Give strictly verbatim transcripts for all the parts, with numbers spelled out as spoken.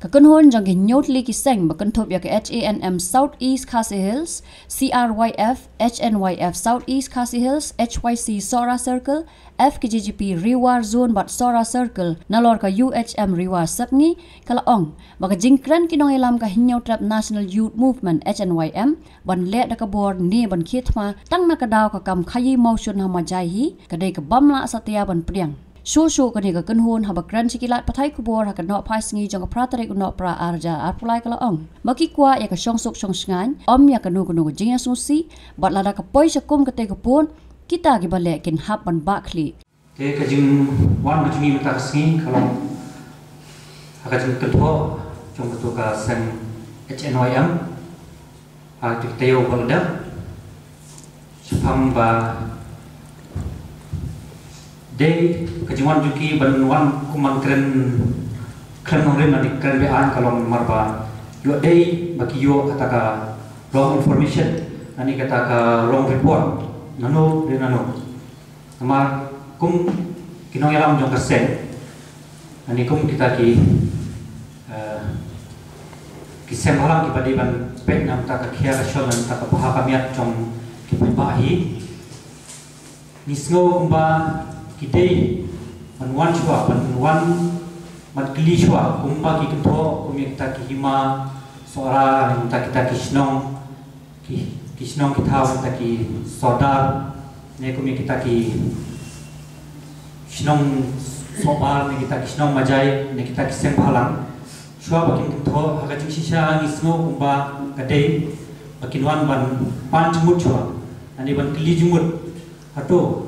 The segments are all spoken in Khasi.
Kynhun jong ki hynñiew tylli ki seng ba kynthup ïa ka H A N M South East Khasi Hills, C R Y F, H N Y F South East Khasi Hills, H Y C Sohra Circle, F K J G P Ri War Zone bad Sohra Circle nalor ka U H M Ri War Sepngi, ka la ong ba ka jingkren ki nongïalam ka Hynñiewtrep National Youth Movement, H N Y M, ban leh da ka bor ne ban khie thma tang na ka daw ka kam khaïi mawshun ha Majai hi, ka dei ka bym lah satia ban pdiang. Shuh shuh kane ka kynhun haba kren sha ki lad pathai khubor ha ka nohphaisngi jong ka phra tarik u Nohprah arhajar arphew lai ka la ong ba ki kwah ïa ka shongsuk shongshngaiñ, ym ïa kano kano ka jingïasngewsih, bad lada ka poi sha kum katei ka pud, kita kiba leh kin hap ban bah khlieh. Te ka jingwan ka jong ngi mynta ka sngi ka long ha ka jingkynthoh jong katu ka seng H N Y M ha katu ka taïew ba la dep. Shaphang ba dei ka jingwan jong ki ban wan kum ban kren khlem nongrim lane kren be-aiñ, ka long namar ba ïoh dei ba ki ïoh kata ka wrong information lane kata ka wrong report nano re nano. Namar kum ki nongïalam jong ka seng, ani kum kita ki, eh, ki seng bhalang kiba dei ban peit na bynta ka khia ka shon, na bynta ka bha ka miat jong ki paidbah hi. Ngi sngew kumba ki dei ban wan shuwa, ban wan, ban kylli shuwa, kumba ki kynthoh kum ïa kita ki hima Sohra, na bynta kita ki shnong, ki, ki shnong ki thaw, kita ki sordar, ne kum ïa kita ki shnong Sohbar, ne kita ki shnong Majai, ne kita ki seng bhalang. Shuwa ba kin kynthoh, ha ka jingshisha ngi sngew kumba ka dei ba kin wan ban pan jingmut shuwa, lane ban kylli jingmut. Hato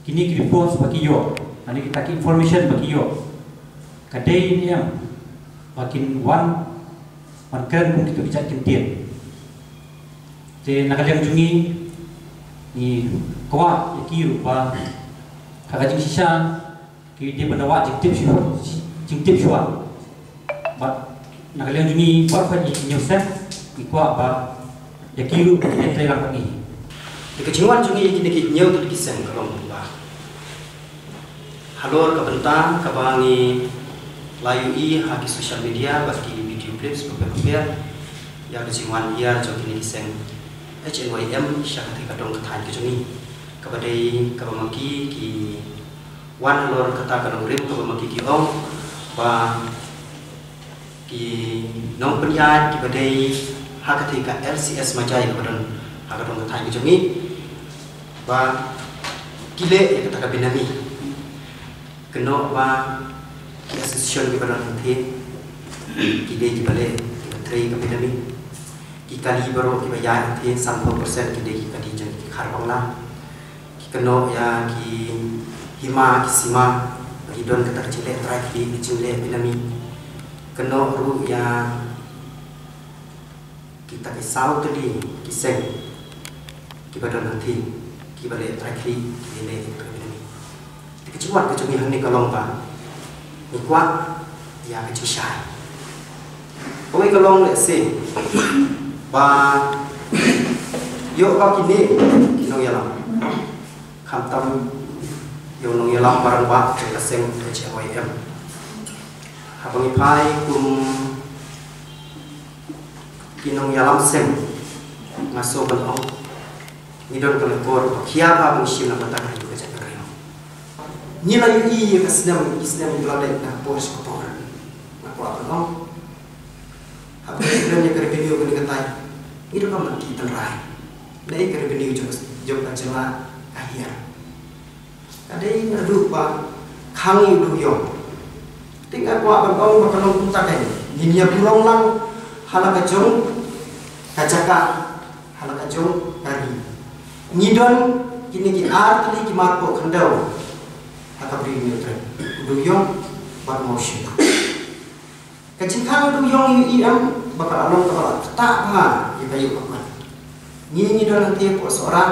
kine ki reports ba ki ïoh, lane kita ki information ba ki ïoh, ka dei ne em ba kin wan ban kren kum kito ki jait kyntien. Te na ka liang jong ngi, ngi kwah ïa ki ruh ba ha ka jingshisha ki dei ban da wad jingtip shuwa, jingtip shuwa. Bad na ka liang jong ngi baroh kawei ki hynñiew seng, ngi kwah ba ïa ki ruh kin ïatrei lang bad ngi. Te ka jingwan jong ngi ïa kine ki hynñiew tylli ki seng ka long ba halor ka bynta kaba ngi la ïohi ha ki social media bad ki video clips bapher bapher ïa ka jingwan hiar jong kine ki seng H N Y M sha katei ka dong ka thaiñ ka jong ngi, kaba dei kaba ma ki ki wan halor kata ka nongrim kaba ma ki ki ong ba ki nongpynïaid kiba dei ha katei ka L C S Majai kaba don ha ka dong ka thaiñ ka jong ngi, ba ki leh ïa kata ka benami. Kynnoh ba ki association kiba don hangtei ki dei kiba leh, kiba trei ka benami. Ki kali baroh kiba ïaid hangtei sanphew percent ki dei ki kali jong ki Khar Bangla. Ki kynnoh ïa ki hima ki sima ba ki don kata ka jingleh trai khlieh, ka jingleh benami. Kynnoh ruh ïa kita ki saw tylli ki seng kiba don hangtei kiba leh trai khlieh, kiba leh trai khlieh. Te ka jingwan ka jong ngi hangne ka long ba ngi kwah ïa ka jingshai. Kawei ka long lehse ba ïoh ba kine ki nongïalam, khamtam ïa u nongïalam ba rangbah jong ka seng H N Y M. Haba ngi phai kum ki nongïalam seng, nga sngew ban ong, ngi don ka lynti ba khia bha ba ngi shim na ka bynta ka ri ka jaitbynriew. Ngi la ïohi ïa ka snem, ki snem kiba la leit na ka por sha ka por. Nga kwah ban ong, haba ngi don ïa ka revenue kane ka taïew, ngi donkam ban tip tynrai. Dei ka revenue jong, jong ka jylla ka hiar. Ka dei naduh ba khang ïa u dewïong. Te nga kwah ban ong ba ka long kumta kein. Ngin ïa pynlong lang ha la ka jong ka jaka, ha la ka jong ka ri. Ngi don kine ki ar tylli ki marpoh khyndew ha ka Bri Hynñiewtrep, u dewïong bad u mawshun. Ka jingkhang u dewïong ïohi em ba ka la long kaba la ktah bha ïa ka ïing ka sem. Ngi ngi don hangtei hapoh Sohra,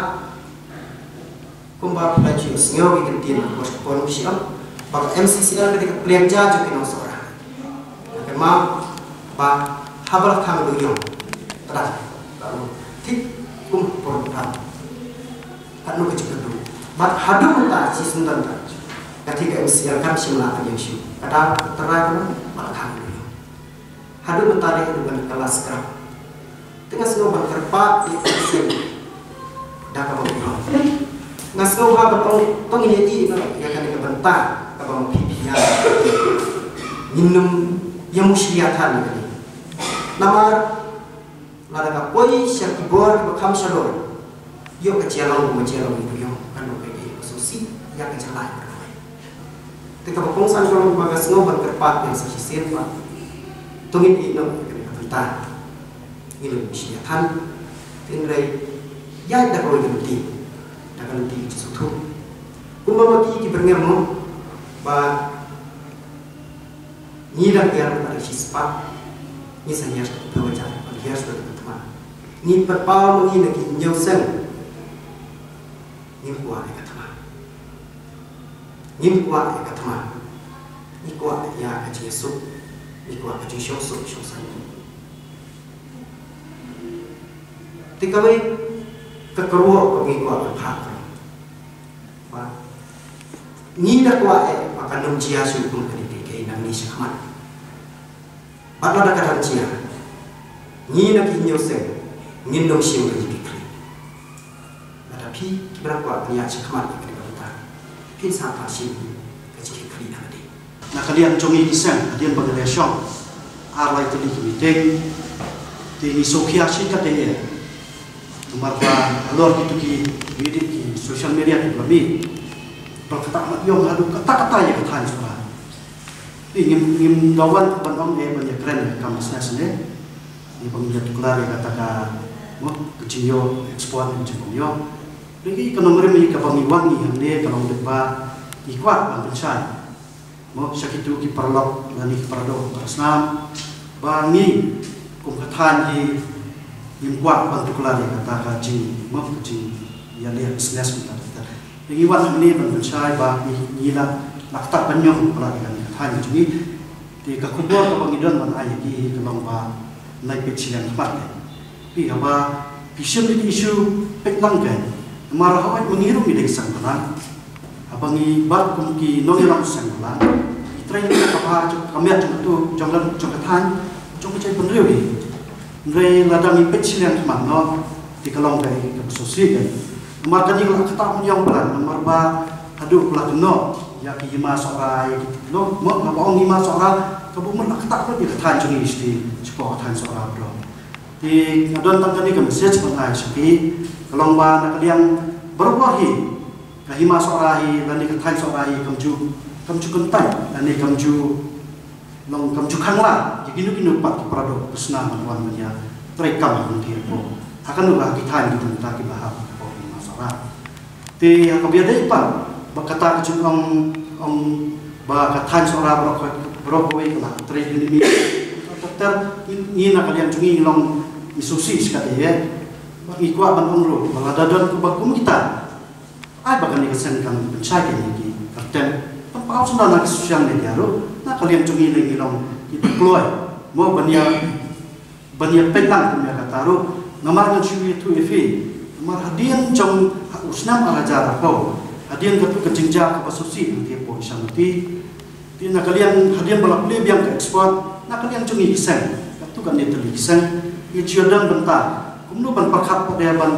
kumba phi la ju sngew ïa ki kyntien ka por ka por ngi shu ong ba ka M C C L ka dei ka pliang ja jong ki nong Sohra. Ka kynmaw ba haba la khang u dewïong, tang ba la long thik kum ka por ka por. Katno ka jingkyrduh. Bad haduh mynta shi syndon ta, ka thik ka M C L kam shym la ïeng shuh. Ka dei ka tynrai ka long ba la khang u dewïong. Haduh mynta dei haduh ban kylla scrap. Te nga sngew ban kyrpad ïa ka seng da kaba u ong. Nga sngew ha ba tong tong ïa i na ïa kane ka bynta kaba ma phi phi ïa. Ngin nym ïa mushlia than ïa kane. Namar lada ka poi sha ki bor kiba kham shalor. Ïoh ka jia long ma jia long ïa ka ïoh kan long ka ïa ka sngewsih ïa ka jia lai. Te kaba kongsan ka long ba nga sngew ban kyrpad ïa sa shisien ba to ngin ïeh noh ïa kane ka bynta. Ngin ym shim ïa than. Hynrei ïa da ka roi ka lynti da ka lynti ka jingsngewthuh. Kumba ma ki ki byrngem mo ba ngi dang hiar ka dang shispah. Ngi sa hiar ka phew hajar ban hiar ka thma. Ngi pat paw ma ngi na ki hynñiew seng. Ngim kwah ïa ka thma. Ngim kwah ïa ka thma. Ngi kwah ïa ka jingsuk. Ngi kwah ka jingsuk suk suk san. Te kawei ka kyrwoh ka ngi kwah ka phah ka. Ba ngi da kwah eh ba ka nym jia shuh kum kane kei kei nangne shakhmat. Bad lada ka dang jia, ngi na ki hynñiew seng ngin nym shim ka jingkitkhlieh. Lada phi kiba dang kwah ban ïaid shakhmat ïa kane ka bynta, phin sa phah shim ka jingkitkhlieh ha lade. Na ka liang jong ngi ki seng hadien ba ngi la shong ar lai tylli ki meeting, te ngi sngewkhia shi katdei. Namar ba halor kitu ki media, ki social media kiba la mih, ba la ktah mat ïong haduh katta katta ïa ka thaiñ Sohra. Te ngim ngim daw wan ban ong eh ban ïakren ïa ka kam business ne. Ïa ba ngin ïa tuklar ïa kata ka, mo, ka jingïoh export ne ka jingbym ïoh. Te ka nongrim ïa kaba ngi wan ngi hangne ka long dei ba ngi kwah ban pynshai, mo, sha kitu ki paralok lane ki paradoh parasnam ba ngi kum ka thaiñ hi ngim kwah ban tuklar ïa kata ka jing, mo, ka jingïaleh business kumta kumta. Te ngi wan hangne ban pynshai ba ngi, ngi la, la ktah ban ïong palat ïa kane ka thaiñ jong ngi. Te ka khubor kaba ngi don ban ai ïa ki hi ka long ba nai peit shiliang khmat lei. Phi haba phi shim ïa ki issue peit lang kein. Namar hawai ma ngi ruh ngi dei ki seng bhalang. Haba ngi bat kum ki nongïalam seng bhalang, ngi trei ïa ka bha jong ka met jong ka tu, jong ka, jong ka thaiñ, jong ka jaitbynriew hi. Hynrei lada ngi peit shiliang khmat noh, te ka long kaei kaba sngewsih kein. Namar kane ka la ktah ban ïong palat, namar ba haduh ba la kynnoh ïa ki Hima Sohra, ïa ki, noh, mo, haba ong Hima Sohra, kaba mut la ktah lut ïa ka thaiñ jong ngi shisha, shapoh ka thaiñ Sohra baroh. Te nga don tang kane ka message ban ai sha phi, ka long ba na ka liang barabor hi ka Hima Sohra hi lane ka thaiñ Sohra hi kam ju, kam ju kyntait lane kam ju long, kam ju khang lad ïa kino kino pat ki paradoh parasnam ban wan ban ïa trei kam ha ka lynti hapoh, ha kano ha ki thaiñ ki bynta kiba ha hapoh Hima Sohra. Te ha kaba ïadei pat ba kata ka jingong, ong ba ka thaiñ Sohra baroh, baroh kawei ka la trei ïa ngi. Ter ter ngi na ka liang jong ngi long ngi sngewsih shi katdei ïa ba ngi kwah ban ong ruh ba lada don kaba kum kita, ai ba kane ka seng kan pynshai ïa ki kyrteng, pynpaw shuh na ki social media ruh, na ka liang jong ngi lei ngi long kiba kloi, mo, ban ïa ban ïa peit lang kum ïa kata ruh. Namar ngan shu ïathuh ïa phi, namar hadien jong ha u snem ar hajar arphew, hadien katu ka jingjia kaba sngewsih hangtei hapoh Isyamati. Te na ka liang hadien ba la plie biang ka export, na ka liang jong ngi ki seng, katu kane tylli ki seng, ngi ju ïadon bynta kumno ban pyrkhat pat de ban,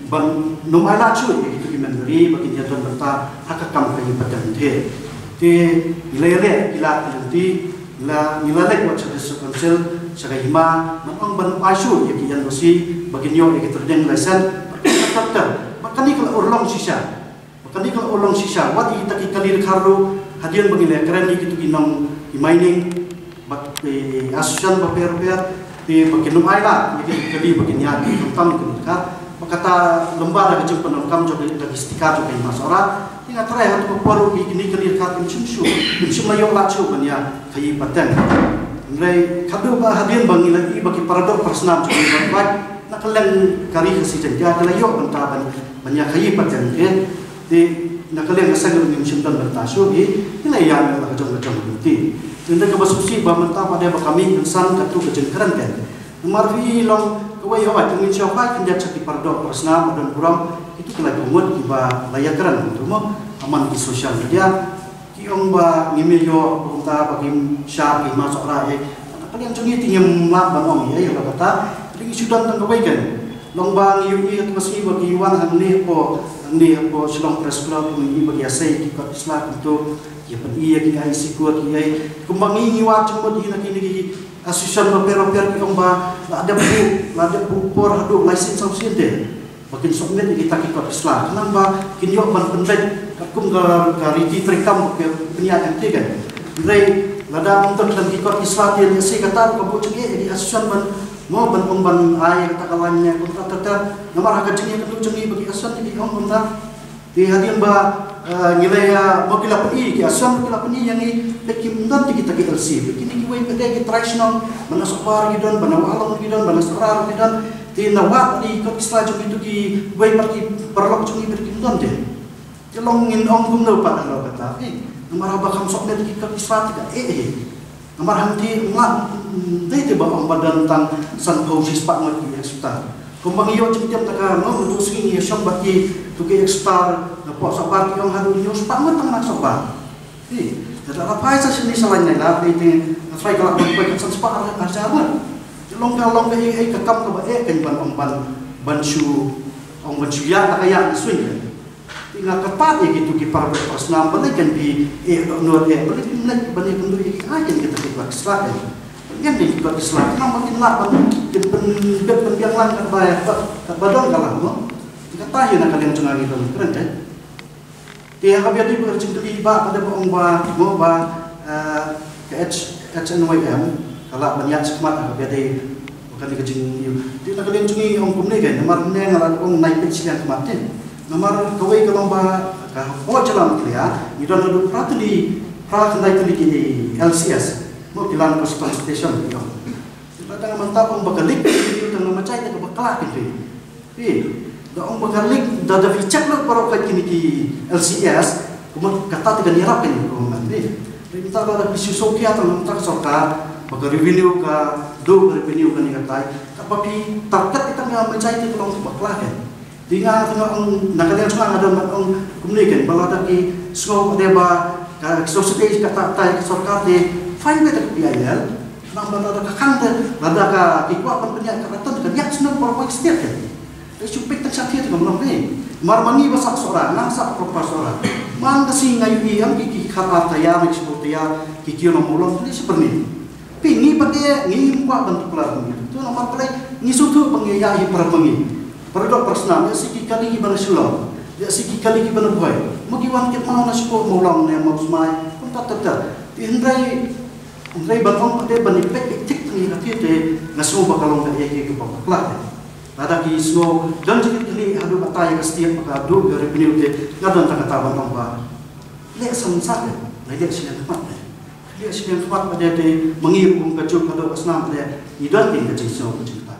ban nym ailad shuh ïa kitu ki hynmen ri ba kin ïadon bynta ha ka kam ka ïing pateng. Te ngi la ïaleh ki lad ki lynti, ngi la, ngi la leit wat sha District Council, sha ka Hima, ban ong ban ai shuh ïa ki N O C ba kin ïoh ïa ki trading license. Bad kane ka la urlong shisha, bad kane ka la urlong shisha, wat ïa kita ki kali dkhar ruh, hadien ba ngi la kren ïa kitu ki nong ki mining bad ki association bapher bapher, te ba kin nym ailad ïa ki kali ba kin ïaid khamtam ïa ki dkhar. Bad kata lem bad da ka jingpyndonkam jong ka, da ki sticker jong ka Hima Sohra. Te nga tharai ha katu ka por ruh kine ki kali dkhar kim shym shuh, kim shym la ïoh lad shuh ban ïa khaïi pateng. Hynrei haduh ba hadien ba ngi la ïohi ba ki paradoh parasnam jong ngi ban wad na ka liang ka Ri Khasi Jaiñtia ki la ïoh bynta ban, ban ïa khaïi pateng, te, te na ka liang ka seng ruh ngim shym don bynta shuh hi, ngi la ïa la ka jong ka jong ka lynti. Te hynrei kaba sngewsih ba mynta pat de ba ka mih kynsan katu ka jingkren kein. Namar phi long kawei, hawai te ngin shu phai khyndiat sha ki paradoh parasnam ba don burom, kitu ki la bynmut kiba la ïakren kumta mo ha man ki social media. Ki ong ba ngim ïoh kumta ba kim shah ki Hima Sohra eh. Ka liang jong ngi te ngim lah ban ong ei ei ïa kata. Te ngi shu don tang kawei kan. Long ba ngi ïohi katto ka sngi ba ki wan hangne hapoh, hangne hapoh Shillong Press Club, ngi ïohi ba ki ïasei ki kot ki sla kumto, ki pyni ïa ki I C code ki ei. Kumba ngi ngi wad jingmut hi na kine ki association bapher bapher ki ong ba la dep buh, la dep buh por haduh lai sien saw sien te ba kin submit ïa kita ki kot ki sla. Khnang ba kin ïoh ban pynbeit katkum ka, ka riti treikam ba ki pynïaid hangtei kan. Hynrei lada ym don ki kot ki sla te lehse kata ruh ka buh jingeh ïa ki association ban, mo, ban ong ban ai kata ka lain ne kumta ter ter. Namar ha ka jingïakynduh jong ngi bad ki association te ki ong kumta. Te hadien ba, eh, ngi la ïa, mo, ki la pyni, ki association ki la pyni ïa ngi, te kim don te kita ki L C, te kine kiwei pat de ki trai shnong, ba na Sohbar ki don, ba na Wahlong ki don, ba na Sohra ki don. Te na wad ki kot ki sla jong kitu kiwei pat ki paralok jong ngi pat kim don te. Te long ngin ong kumno pat halor kata, eh, namar haba kham submit ki kot ki sla te ka eh eh. Namar hangtei nga, mm, dei te ba ong ba don tang sanphew shispah ngut ki executor. Kumba ngi ïoh jingtip na ka, nga, mynta sngi ngi ïa shong bad kitu ki executor na pdeng Sohbar, ki ong haduh hynñiew spah ngut tang na Sohbar. Te lada phai sa shane sha Laitlyngba te nga tharai ka lah ban poi kat san spah ar hajar ngut. Te long ka, long ka ei ei ka kam kaba eh kan ban ong ban, ban shu, ong ban shu ïa na ka ïa na swing kan. Te nga kyrpad ïa kitu ki para beh para snam, balei kan phi eh dohnud eh, balei phim leit ban ïakynduh ïa ki, ai kan kita ki kot ki sla kan. Pynbiang ïa ki kot ki sla, khnang ba kin lah ban, kin pynbeit pynbiang lang katba, katba don ka lah, mo. Te kata hi na ka liang jong nga ngi don kren kan. Te ha kaba ïadei bad ka jingkylli ba, ka dei ba ong ba, mo, ba, eh, ka H, H N Y M ka lah ban ïaid shakhmat ha kaba ïadei bad kane ka jingïoh. Te na ka liang jong ngi ong kumne kan, namar mynne nga la ong nai peit shiliang khmat te. Namar kawei ka long ba ka hapoh jylla Meghalaya ngi don haduh phra tylli, phra khyndai tylli ki L C S, mo, ki Land Customs Station ki ong. Te lada nga mynta ong ba ka leit ka leit tang na Machai te kaba kla kan te. Phi, da ong ba ka leit, da, da phi check lut baroh kine ki L C S, kumno kata te kan ïarap kane ka government, phi. Te mynta lada phi shu sngewkhia tang mynta ka sorkar ba ka revenue ka, duh ka revenue kane katai, katba phi target ïa tang ïa Machai te ka long kaba kla kan. Te nga, te nga ong, na ka liang jong nga nga don ban ong kumne kan, ba lada ki sngew pat de ba ka, ka subsidy kata, kata ka sorkar te fine beit ïa ka P I L. Namar lada ka khang te, lada ka, ki kwah ban pynïaid ka ratan, kan ïaid snem baroh kawei ka state kan. Te shu peit tang sha thied te kam long phi. Mar ma ngi ba sah Sohra, nga sah proper Sohra. Man ka sngi nga ïohi ïa ki, ki khat ar taïew, ki shiphew taïew, ki kiew na Mawlong, ki leit sha Pyrni. Phi, ngi pat de, ngi ym kwah ban tuklar ngi. To namar balei, ngi sngewthuh ba ngi ïa hi para ma ngi. Para doh para snam, ïa si ki kali kiba na Shillong, ïa si ki kali kiba na Bhoi. Ma ki wan kit mano na shiphew Mawlong ne Mawsmai, kumta ter ter. Te hynrei, hynrei ban ong pat de ban ïa peit ïa thik tang ïa ka thied te, nga sngew ba ka long ka ïa ki kaba bakla te. Lada ki sngew don jingkitkhlieh haduh katta ïa ka state ba ka duh ka revenue te, nga don tang kata ban ong ba leh san sa te, leh shiliang khmat te. Leh shiliang khmat pat de te, ma ngi ruh kum ka juk ka doh ka snam pat de, ngi don kin ka jingsngew ka jingkitkhlieh.